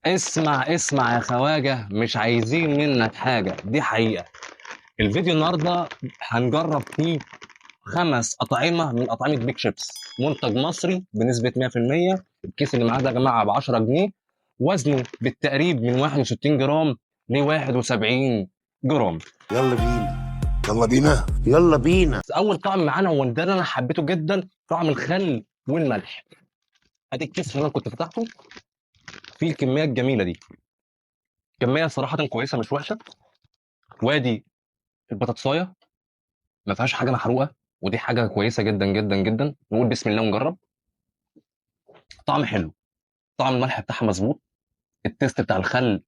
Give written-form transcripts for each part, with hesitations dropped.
اسمع اسمع يا خواجة، مش عايزين منك حاجة، دي حقيقة. الفيديو النهاردة هنجرب فيه 5 أطعمة من أطعمة بيك شيبس، منتج مصري بنسبة 100%. الكيس اللي معاه ده يا جماعة ب 10 جنيه، وزنه بالتقريب من 61 جرام ل 71 جرام. يلا بينا يلا بينا يلا بينا. أول طعم معانا هو ده اللي أنا حبيته جدا، طعم الخل والملح. أدي الكيس اللي أنا كنت فتحته فيه الكمية الجميلة دي، كمية صراحة كويسة مش وحشة. وادي البطاطساية ما فيهاش حاجة محروقة، ودي حاجة كويسة جدا جدا جدا. نقول بسم الله ونجرب. طعم حلو، طعم الملح بتاعها مظبوط، ال taste بتاع الخل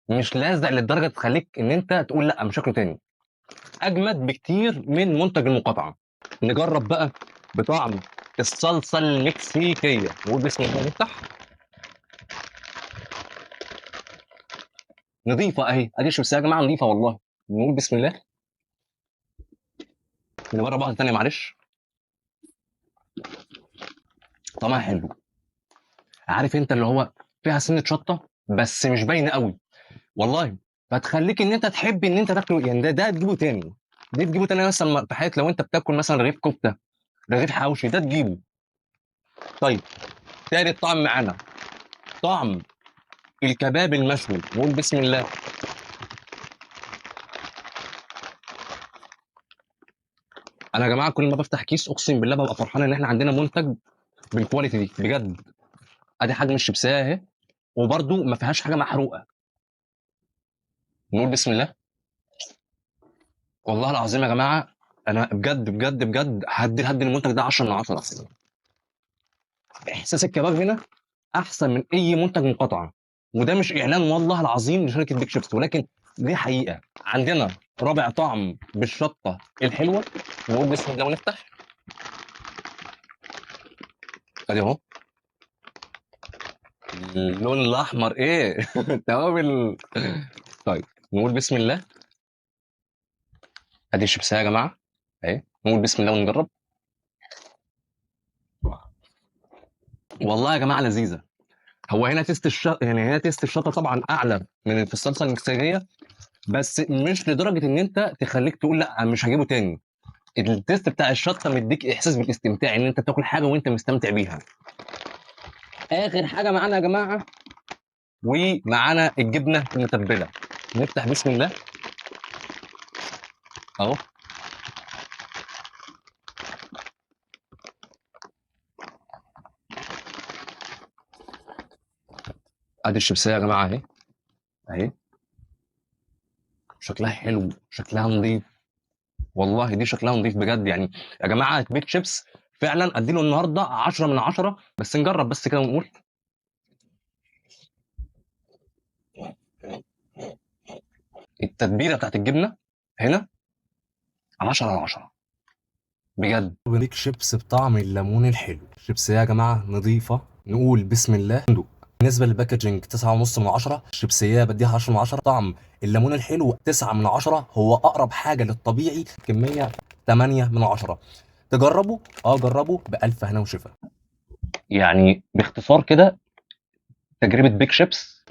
مش لازق للدرجة تخليك إن أنت تقول لأ مش هاكله تاني. أجمد بكتير من منتج المقاطعة. نجرب بقى بطعم الصلصة المكسيكية، نقول بسم الله ونفتح. نظيفة أهي، أدي الشيبسية يا جماعة نظيفة والله. نقول بسم الله. نجرب واحدة تانية معلش. طعمها حلو، عارف انت اللي هو فيها سنة شطة بس مش باينة قوي والله، فتخليك ان انت تحب ان انت تاكله. يعني ده تجيبه تاني، دي تجيبه تاني مثلا في حياتك لو انت بتاكل مثلا رغيف كفتة، رغيف حواوشي، ده تجيبه. طيب تالت طعم معانا طعم الكباب المشوي، نقول بسم الله. انا يا جماعة كل ما بفتح كيس اقسم بالله ببقى فرحان ان احنا عندنا منتج بال quality دي بجد. ادي حجم الشيبسيه اهي، وبرده ما فيهاش حاجة محروقة. نقول بسم الله. والله العظيم يا جماعة انا بجد بجد بجد هدي المنتج ده 10 من 10. احساس الكباب هنا احسن من اي منتج مقاطعه، وده مش اعلان والله العظيم لشركة بيك شيبس، ولكن دي حقيقة. عندنا رابع طعم بالشطه الحلوة، نقول بسم الله ونفتح. ادي اهو اللون الاحمر ايه توابل. طيب نقول بسم الله. ادي الشيبسيه يا جماعة اهي، نقول بسم الله ونجرب. والله يا جماعة لذيذة. هو هنا taste يعني هنا taste الشطه طبعا اعلى من في الصلصه المكسيكيه، بس مش لدرجة ان انت تخليك تقول لا مش هجيبه تاني. ال taste بتاع الشطه مديك احساس بالاستمتاع، ان انت بتاكل حاجة وانت مستمتع بيها. اخر حاجة معانا يا جماعة، ومعانا الجبنة المتبله. نفتح بسم الله اهو. ادي الشيبسيه يا جماعة اهي اهي، شكلها حلو، شكلها نظيف والله، دي شكلها نظيف بجد. يعني يا جماعة بيك شيبس فعلا اديله النهارده 10 من 10. بس نجرب بس كده ونقول. التتبيله بتاعت الجبنة هنا 10 على 10 بجد. بيك شيبس بطعم الليمون الحلو. الشيبسيه يا جماعة نظيفة، نقول بسم الله. ندوق. بالنسبة لل packaging 9.5 من 10، الشيبسيه بديها 10 من 10. طعم الليمون الحلو 9 من 10، هو اقرب حاجة للطبيعي. كمية 8 من 10. تجربوا؟ جربوا بألف هنا وشفا. يعني باختصار كده تجربه بيك شيبس،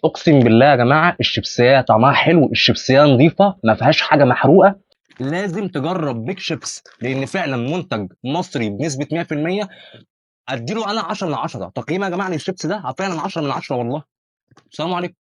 اقسم بالله يا جماعة الشيبسيه طعمها حلو، الشيبسيه نظيفة، ما فيهاش حاجة محروقة. لازم تجرب بيك شيبس لان فعلا منتج مصري بنسبة 100%. اديله انا 10 من 10. تقييم يا جماعة للشيبس ده فعلا 10 من 10 والله. السلام عليكم.